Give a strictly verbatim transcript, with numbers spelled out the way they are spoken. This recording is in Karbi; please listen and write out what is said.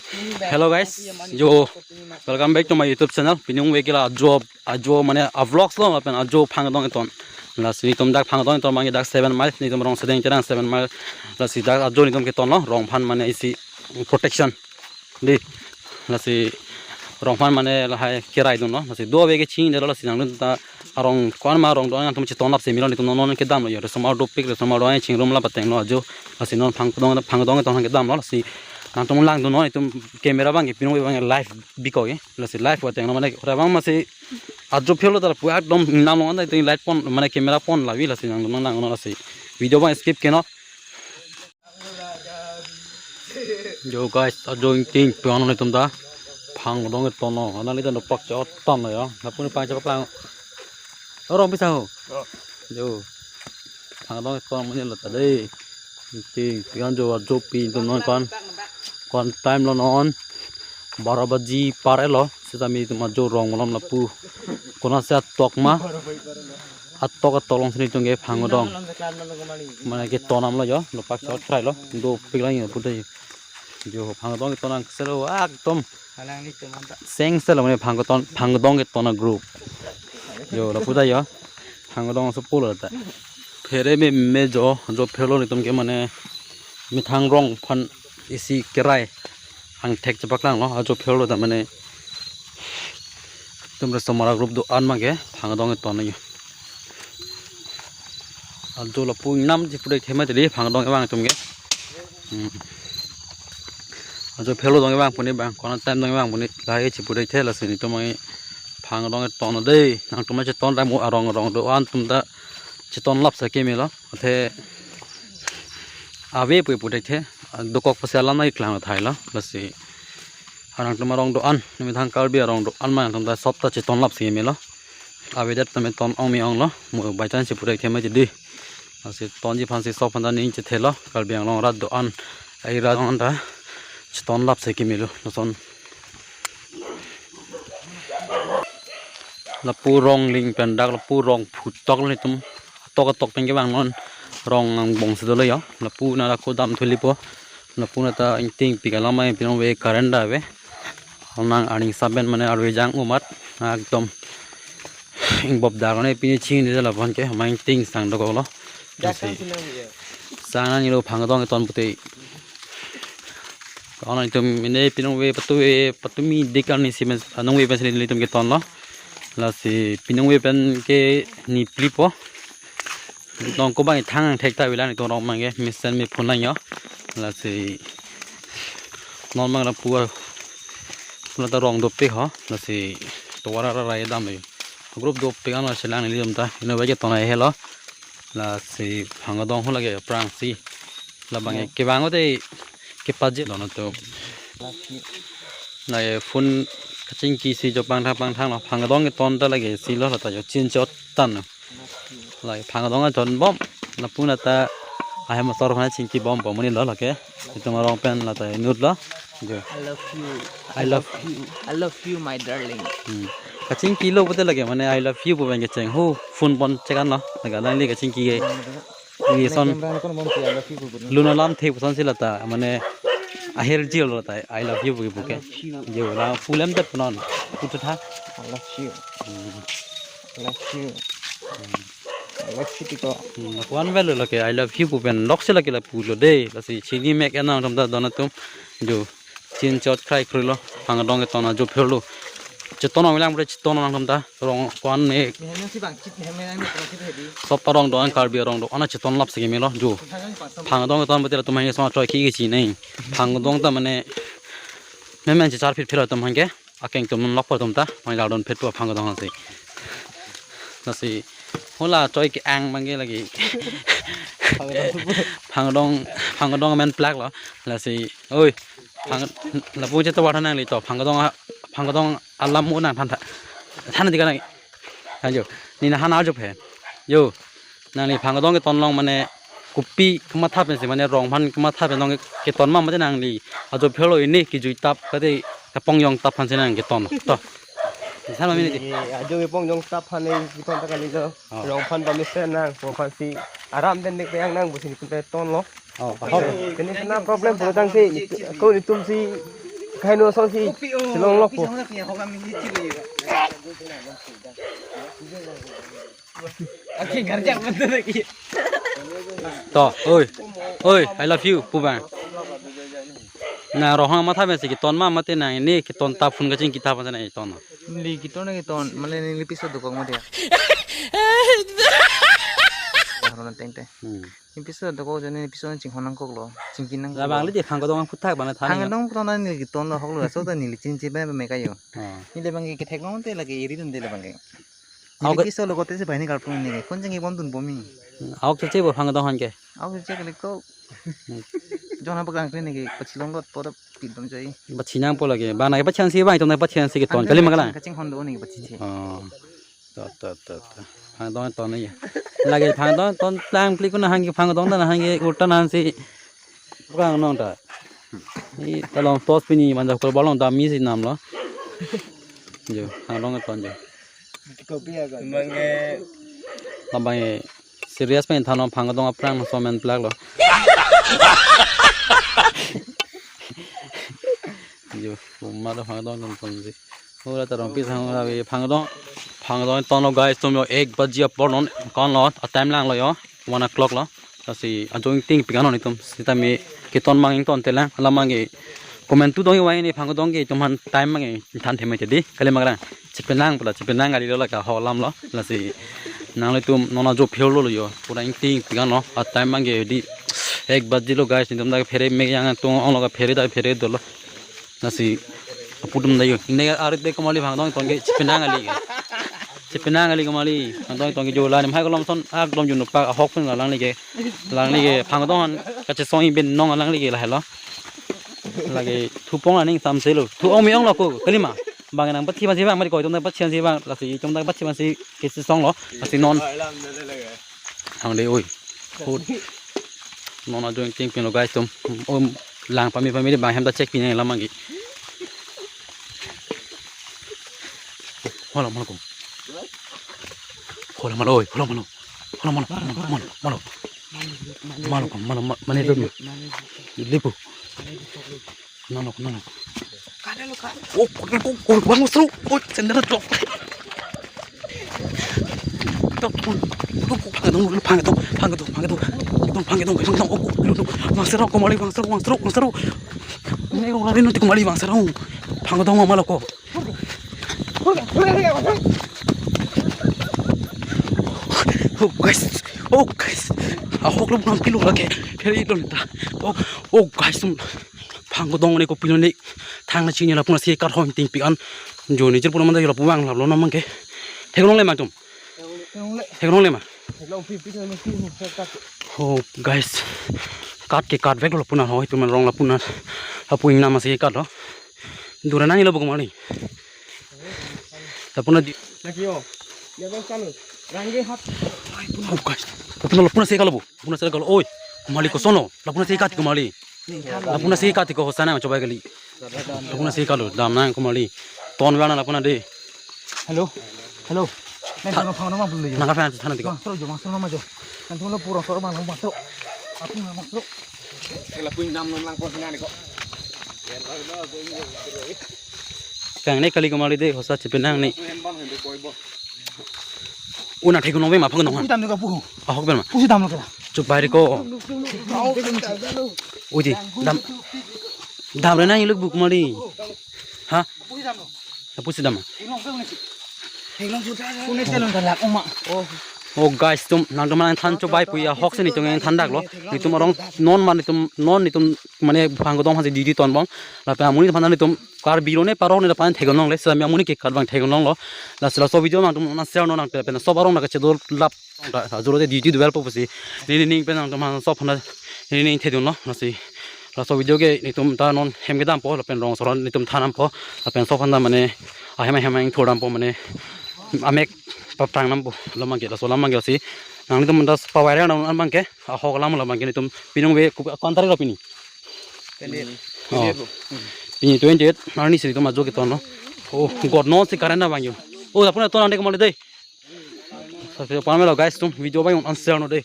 Hello guys, yo, welcome back to my YouTube channel. Pini ong vekila ajo, ajo mane a vlogs lo, lapen ajo Phangdong eton. Lasi netum dak Phangdong eton abang ke dak seven mile, netum Rongsedeng cherang seven mile. Lasi dak ajo netum keton lo, rong aphan mane isi protection. Dei, lasi rong aphan mane lahai kerai dun lo. Lasi do ave ke ching de lo, lasi nangdun ta arong ko-an ma rong do-an nangtum cheton lap si melo, netum non non kedam lo yo. Resomar dopik, resomar do-an chingrum lap ateng lo ajo. Lasi non Phangdong, Phangdong eton kedam lo. Lasi nangtum lang dun lo, netum camera abang ke pini ong vek abang ke live bikok ke. Lasi live ateng lo mane ora abang masi ajo phelo ta pu ekdom nam lo anta netum light pon mane camera pon lavi, lasi nangtum lang dun lo, lasi video abang skip ke non. Yo guys, ajo ingting puan netum ta Phangdong eton lo. Ana litan dopak chot tan lo yo. Lapu ne pang chapaklang. Orang bisa ho. Yo. Phangdong eton mane lo ta dei. Ingting puan jo ajo pi netum non ko-an. Ko-an time lo non. Baro baji par lo. Seta netum ajo rong malom lapu. Konat si atok ma. Atok atok along si netum ke Phangdong. Mane keton nam lo yo, dopak chot krai lo, dopik lang yo pute. Yo Phangdong keton nang selo ekdom. Seng selo mane Phangdong, Phangdong keton a group. Yo lapu ta yo. Phangdong so pulo ta. Phere meme jo, ajo phelo netum ke mane methang rong aphan isi kerai angthek chepaklang lo, ajo phelo ta mane netum resomar a group do-an abang ke Phangdong eton yo. Ajo lapu nam chepu dei thema tadi Phangdong abang netum ke. Hmm. Ajo phelo dong abang pu ne abang, konat time dong abang pu ne lahai chepu dei the, lasi netum abang Phangdong eton dei, nangtum cheton ta mo arong arong do-an atum ta cheton lap si keme lo. Athe ave pu pu dei the, dokok pusi alam nangklang thai lo, lasi nangtum arong do-an, methang Karbi arong do-an ma nangtum ta sop ta cheton lap si melo. Avedet tame ton ong me ong lo, mo by chance chepu dei the ma dei. Lasi tonji aphan si sop aphan ta ning chethe lo, Karbi Anglong arat do-an, ai rat ong ta cheton lap si keme lo, lason. Lapu rong ling pen dak lapu rong phutok lo netum. Atok atok pen kevang non rong angbong si dolo yo. Lapu na laku dam thuli po. Lapu na ta ingting pik alam ai pini ong vek current ta ave. Nang aning saben mane arve jang umat. Ekdom ingbop dak ne pini ching ni la aphan ke ma ingting sang dokok lo. Dak Lasi sang sila ya. Sang nangji lo Phangdong eton pute. Ko-an netum mane pini ong vek patu vek patumi dik arni si men anong vek pensi netum keton lo. Lasi pini ong vek pen ke ni phli po. Nong ko abang thang thek ta vila netum rong abang ke mesen me phun lang yo. Lasi non abang lapu, lapu ta rong dopik ho. Lasi tovar ara rai dam lo. Group dopik ano chelang nelitum ta. Ino baje ton ai helo. Lasi Phangdong ho lake aphrang si. Labang ke kevang o te kepaji lo no to. Lake phone kachingki si jo pangthang pangthang lo. Phangdong eton ta lake si lo, la ta jo chin chot tan lo. Lake Phangdong eton bom. Lapu na ta ahem asor khana chingki bom bom ni lo lake. Netum arong pen la ta inut lo. Jo. I love you. I love you. I love you, my darling. Hmm. Kachingki lo pute lake mane I love you pu pen kecheng. Ho phone pon chekan lo. Lake nangli kachingki ke. Ni son Camera ni kono bom si I love you pu pu. Lun alam the puson si la ta mane aher ji lo ta I love you pu ke. I love you. Jo la full em det non. Putha. I love you. Hmm. I love you. I love you tiko. Hmm, kuan vel lo ke I love you pu pen lok si lake lapu lo dei. Lasi chini mek enang tam ta don atum. Jo. Chin chot krai kri lo, Phangdong eton ajo phelo. Cheton ong lang bre cheton ong nang ta, rong kuan me. Mehang si bang chit mehang mehang mehang chit hedi. Sop arong do-an Karbi arong do-an cheton lap si keme lo, jo. Mehang si bang som. Phangdong eton bete la tum hang so choi ki ki chi nei. Phangdong ta mane. Memen chechar phit phit atum hang ke. Akeng tum lok pa tum ta, mai la don phet pu Phangdong si. Lasi, hola choi ke-ang abang ke lake. Phangdong, Phangdong men plak lo. Lasi, oi, Phang, lapu che tovar nangli to, Phangdong, Phangdong alam mo nang than tha. Than di ka nang. Ajo, ni na hana ajo phe. Jo, nangli Phangdong keton long mane kopi kematha pensi mane rong aphan kematha pen long keton ma mate nangli. Ajo phelo ini kejui tap kate kapong jong tap aphan si nang keton. To. Sama mini ti. Ye, ajo kepong jong tap aphan ni keton ta kali lo. Oh. Rong aphan ba mesen nang, rong aphan si aram pen nek yang nang busi ni pun ton lo. Oh, paham. Kene kena problem pura tang si, ko netum si Khai no song si. Kopi o, Shillong lok kopi po. Song na punya hoka mili chili. Oke, garjak betul lagi. To, oi. Oi, I love you, pu bang. Na rohang matha pensi keton ma mate nang ne keton ta phone kaching kita pa na keton. Neli keton na keton, mane neli piso dokok mate. Haron teng teng. Hmm. Neli piso dokok jani neli piso chinghon nangkoklo, chingki nang. Labang li di phang kedong aphuthak bang than. Phang kedong puton na neli keton lo hoklo, so ta neli chinchi ba me kayo. Ah. Neli bang ke thek long te lagi iri dun de bang ke. Ako neli ke piso lo kote si bahini karpun neli ke. Kon jeng ibom dun bomi. Ako ke chebo phang kedong han ke. Ako ke chek liko. Jon ha bakang kene ke pachilong lot poto pidom jai. Pachinang po lagi. Bang na pachan si bang, itum na pachan si keton. Kali ma kalang. Kaching hondo ni pachi si. Oh. To, to, to, to. Phang kedong ton ni ya. Lagi phang kedong ton plang pli kuna hang phang kedong na hang urta nan si. Bukan nong ta. Ni talong tos pini manja kol bolong dam mi si nam lo. Jo, phang kedong ton jo. Kopi ya kan. Mangge. Labang e serious pen thanon phang kedong aphrang so men plak lo. Jo, umar phang kedong ton ton si. Ora ta rong pi sang ora ve phang kedong, phang kedong ton lo guys, tum yo ek baji apor non kon lo, a time lang lo yo, one o'clock lo. Lasi ajo ingting pik an non itum sita me keton mang ington telang, alam mang ke comment tu dong yo wai ni phang kedong ke itum han time mang ke than theme te di, kali ma kalang. Chepenang pula chepenang kali lo la ka ho lam lo. Lasi nang le tum non ajo phir lo lo yo, pura ingting pik an lo, a time mang ke di ek baji lo guys, itum dak phere me yang tung ong lo ka phere dak phere dolo. Lasi apu atum dai yo. Ne arit de komali phang kedong ton ke chepenang kali ke. Chepenang kali komali phang kedong ton ke jo la nem hai kolom son ak dom junu pak ahok pen lang li ke. Lang li ke phang kedong han kachesong i ben nong lang li ke la helo. Lagi thupong aning sam selo. Thu ong mi ong lo ko kali ma. Bang nang pathi ma si bang mari ko itum nang pathi si bang lasi itum nang pathi ma si kachesong lo. Lasi non. Hang de oi. Hut. Non ajo ingting pin lo guys tum. Om lang pami pami de bang hem ta check pin lang mang ke. Hola mano ko. Hola mano oi, hola mano. Hola mano, mano, mano, mano. Mano ko, mano, ma-, mane tu. Lipu. Nano, nano. Oh, oh, oh, oh, bang masru. Oh, sendal tok. Tok, tok, tok, tok, phang kedong, phang kedong, phang kedong, phang kedong, phang kedong, phang kedong, phang kedong. Oh, oh, oh, oh. Bang serong komali, bang serong, bang serong, bang serong. Ini orang lain nanti komali bang serong. Phang kedong ma lo ko. Oh guys, oh guys. Ahok lo bang kilo lagi. Kiri lo nita. Oh, oh guys, tum. Phang kedong ne kopi lo ne. Thang na chini lapu na si kat hoi ting pik an. Jo ni jir pulo manda lapu bang lap lo na mang ke. Theklongle ma tum. Theklongle ma. Oh guys. Kat ke kat vek lo lapu na hoi tum rong lapu na. Lapu ingnam ma si kat lo. Dura nang ilo bukum ani. Lapu na di. Lagi yo. Ya bang kanu. Rangge hat. Oh guys. Lapu na lapu na si kat lo bu. Lapu na si kat lo. Oi. Komali koson lo. Lapu na si kat komali. Lapu na si kat ko hosana chobai kali. Lapu na si kat lo. Dam nang komali. Ton vana lapu na de. Hello. Hello. Nang kono phang nama bulu yo. Nang ka phang thana tiko. Bang sero jo, bang sero nama jo. Nang tulo pura sero bang bang sero. Aku nama sero. Kala pun nam nom lang pon sina ko. Kang ne kali komali de hosa chepenang ne. Una thek nong ve ma phang nong. Pusi dam ka pu. Ahok ben ma. Pusi dam lo kala. Chup bahari ko. Uji dam. Dam re na iluk buk mali. Ha? Pusi dam lo. Pusi dam. Ilong pe unesi. Ilong sutra. Unesi long kalak uma. Oh. Oh guys tum nang teman than chup bai puya hok sini tung yang than dak lo. Nitum arong non ma nitum non nitum mane phang kedong phan si di di ton bong. Lapen amonit phan nitum Karbi lo ne parong ne lapen theklongle sami amonit ke karbang theklonglo. La sila so video mang tum na share non nang pen so parong na kachedor lap. Ajuro de duty duel po pusi. Neli ning pen nangtum han sop hana neli ning thedun lo nasi. Laso video ke nitum ta non hem kedam po lapen rong soron nitum thanam po lapen sop hana mane ahem ahem ang thordam po mane amek paptang nam po lamang ke laso lamang ke si. Nang nitum das pa viral nam lamang ke ahok lam lamang ke nitum pinung ve ku kontari lo pini. Oh. Pini twenty eight arni si nitum ajo keton lo. Oh, God no si current abang yo. Oh, lapu na ton ande komali dei. Sa video pamelo guys tum video bang an share non dei.